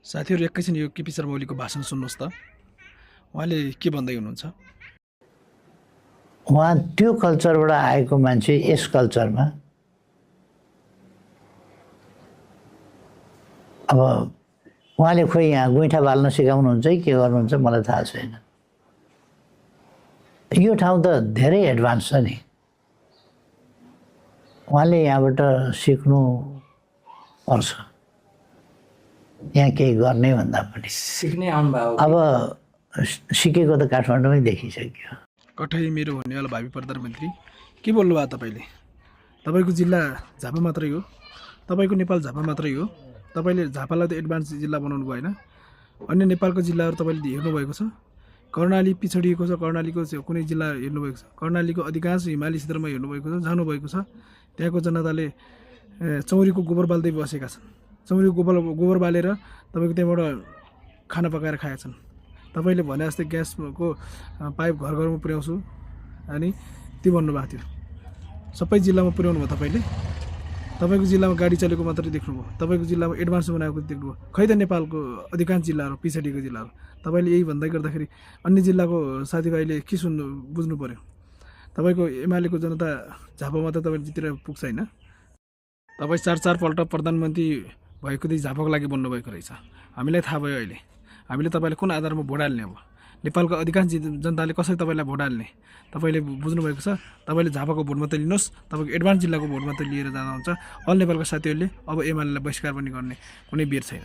साथीहरू एकैछिन यो केपी शर्मा ओलीको भाषण सुन्नुहोस् त। उहाँले के भन्दै हुनुहुन्छ? उहाँ त्यो कल्चरबाट आएको मान्छे यस कल्चरमा अब उहाँले खोइ यहाँ गुइठा बाल्न सिकाउनुहुन्छ कि के गर्नुहुन्छ मलाई थाहा छैन। यो ठाउँ त धेरै एडभान्स छ नि। उहाँले यहाँबाट सिक्नु पर्छ, यहाँ केही गर्ने भन्दा पनि। सिक्नै आउनुभयो। अब सिकेको त काठमाडौँमै देखिसक्यो। कठै मेरो भन्नेवाला भावी प्रधानमन्त्री के बोल्नुभयो तपाईँले? तपाईँको जिल्ला झापा मात्रै हो, तपाईँको नेपाल झापा मात्रै हो। तपाईँले झापालाई त एडभान्स जिल्ला बनाउनु भएन। अन्य नेपालको जिल्लाहरू तपाईँले हेर्नुभएको छ? कर्णाली पिछडिएको छ, कर्णालीको कुनै जिल्ला हेर्नुभएको छ? कर्णालीको अधिकांश हिमाली क्षेत्रमा हेर्नुभएको छ, जानुभएको छ। त्यहाँको जनताले चौरीको गोबर बाल्दै बसेका छन्। चौरीको गोबर बालेर तपाईँको त्यहाँबाट खाना पकाएर खाएका छन्। तपाईँले भने जस्तै ग्यासको पाइप घर घरमा पुर्याउँछु अनि त्यो भन्नुभएको थियो। सबै जिल्लामा पुर्याउनु भयो तपाईँले। तपाईँको जिल्लामा गाडी चलेको मात्रै देख्नुभयो, तपाईँको जिल्लामा एडभान्स बनाएको देख्नुभयो। खै त नेपालको अधिकांश जिल्लाहरू पिछडिएको जिल्लाहरू। तपाईँले यही भन्दै गर्दाखेरि अन्य जिल्लाको साथीभाइले के बुझ्नु पऱ्यो? तपाईँको एमालेको जनता झापामा त तपाईँले जितेर पुग्छ होइन? तपाईँ चारपल्ट प्रधानमन्त्री भएको चाहिँ झापाको लागि बन्नुभएको रहेछ। हामीलाई थाहा भयो अहिले। हामीले तपाईँलाई कुन आधारमा भोट हाल्ने? अब नेपालको अधिकांश जनताले कसरी तपाईँलाई भोट हाल्ने तपाईँले बुझ्नुभएको छ। तपाईँले झापाको भोट मात्रै लिनुहोस्, तपाईँको एडभान्स जिल्लाको भोट मात्रै लिएर जाँदा हुन्छ। अल नेपालको साथीहरूले अब एमालेलाई बहिष्कार पनि गर्ने कुनै बेर छैन।